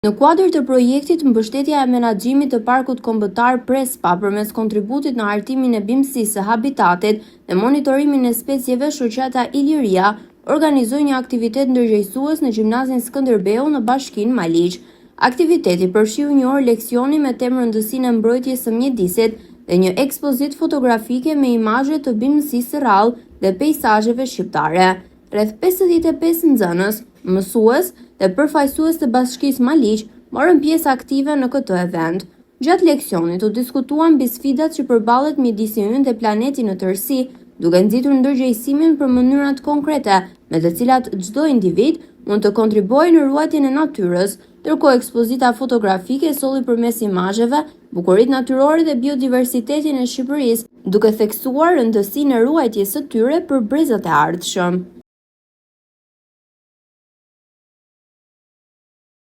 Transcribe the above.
Në kuadër të projektit Mbështetja e menaxhimit të Parkut Kombëtar Prespa përmes kontributit në hartimin e bimësisë së habitatit dhe monitorimin e specieve shoqata Iliria organizoi një aktivitet ndërgjegjësues në gjimnazin Skënderbeu në bashkinë Maliq. Aktiviteti përfshiu një orë leksioni me temë rëndësinë e mbrojtjes së mjedisit dhe një ekspozitë fotografike me imazhe të bimësisë së rrallë dhe peisazheve shqiptare. Rreth 55 nxënës, mësues dhe përfaqësues të Bashkisë Maliq morën pjesë aktive në këtë event. Gjatë leksionit u diskutua mbi sfidat që përballet mjedisi ynë dhe planeti në tërësi, duke nxitur ndërgjegjësimin për mënyrat konkrete me të cilat çdo individ mund të kontribuojë në ruajtjen e natyrës. Ndërkohë ekspozita fotografike solli përmes imazheve bukuritë natyrore dhe biodiversitetin e Shqipërisë, duke theksuar rëndësinë e ruajtjes së tyre për brezat e ardhshëm.